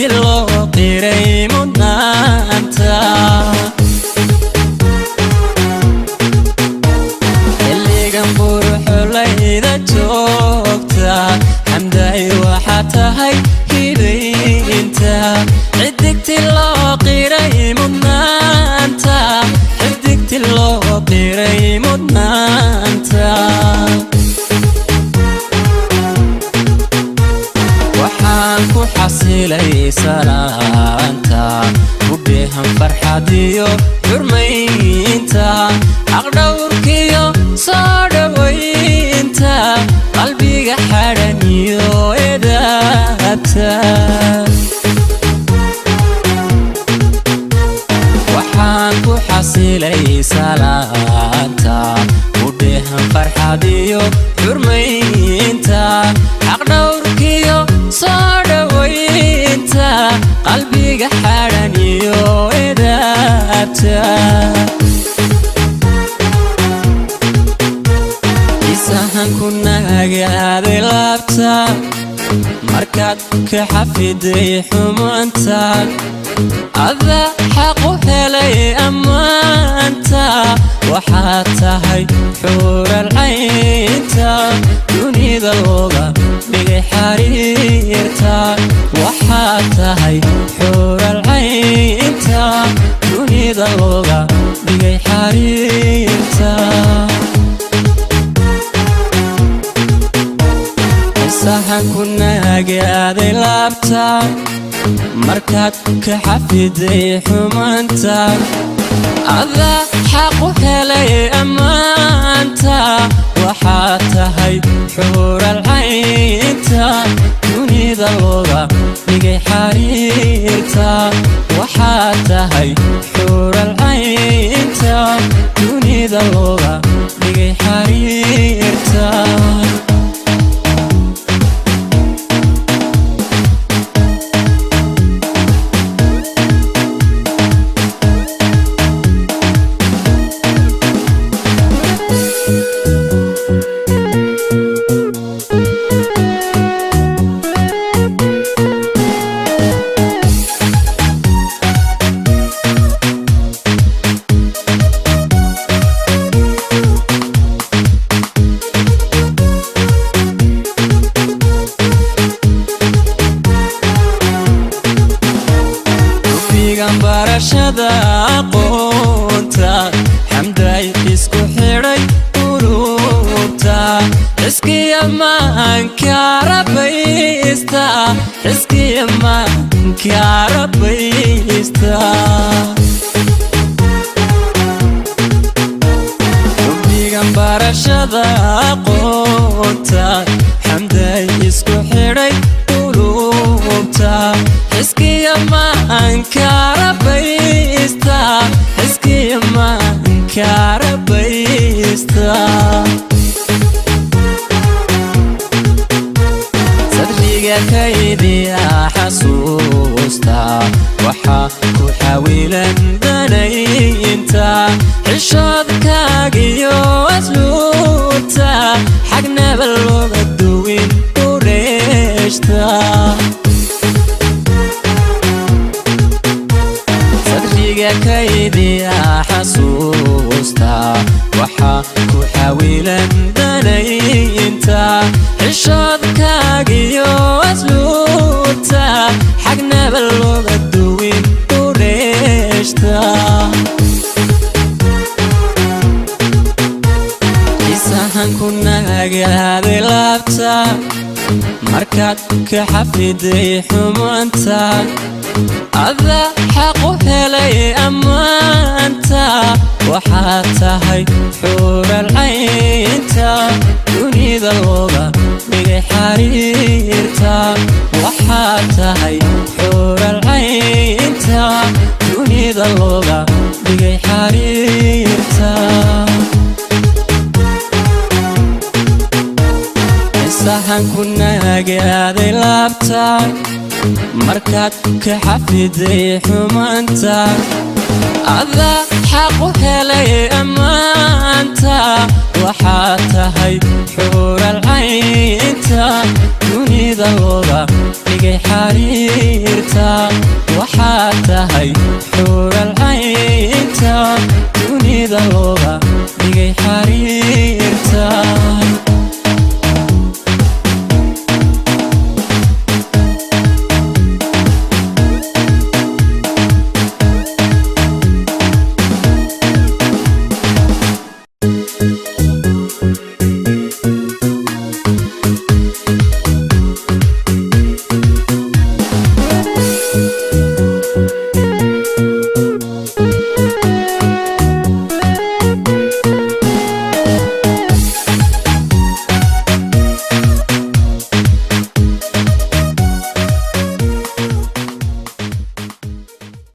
Xidigti loo qiray mudnaanta. Xilligan quruxulayda joogta, Xamday waxaa tahay hibaynta. Xidigti loo qiray mudnaanta, xidigti loo qiray mudnaanta. Waxaan ku xasilay salaanta, ku dheehan farxadiyo xurmaynta, xaqdhowrkiyo soo dhowaynta, qalbiga xadhaniyo edaabta. Waxaan ku xasilay salaanta, ku dheehan farxadiyo xurmaynta, xaqdhowrkiyo soo dhowaynta, qalbiga xadhaniyo edaabta. Isahan ku nagaaday laabta, markaad ka xafiday xumaanta, ada xaq u helay ammaanta. Waxaad tahay xuural caynta, dunida looga dhigay xariirta. Waxaad tahay xuural caynta, dunida looga dhigay xariirta. Sahan ku nagaaday laabta, markaad ka xafiday xumaanta, ada xaq u helay ammaanta. Waxaad tahay xuural caynta, dunida looga dhigay xariirta. Waxaad tahay xuural caynta, dunida looga dhigay xariirta. Rubigan barashada aqoonta, Xamday isku xidhay qulubta, xiskiya maanka rabaysta, xiskiya maanka rabaysta. Rubigan barashada aqoonta, Xamday isku xidhay qulubta, xiskiya maanka rabaysta, xiskiya maanka rabaysta. Sadriga kaydiya xasuusta, waxaa ku xawilan danaynta, xishoodkaagiyo asluubta, xagnaba looga duwin qureeshta. Sadriga kaydiya xasuusta, waxaa ku xawilan danaynta, xishoodkaagiyo asluubta, xagnaba looga duwin qureeshta. Isahan ku nagaaday laabta, markaad ka xafiday xumaanta, ada xaq u helay ammaanta. Waxaad tahay xuural caynta, dunida looga dhigay xariirta. Waxaad tahay xuural caynta, dunida looga dhigay xariirta. Sahan ku nagaaday laabta, markaad ka xafiday xumaanta, ada xaq u helay ammaanta. Waxaad tahay xuural caynta, dunida looga dhigay xariirta. laabta.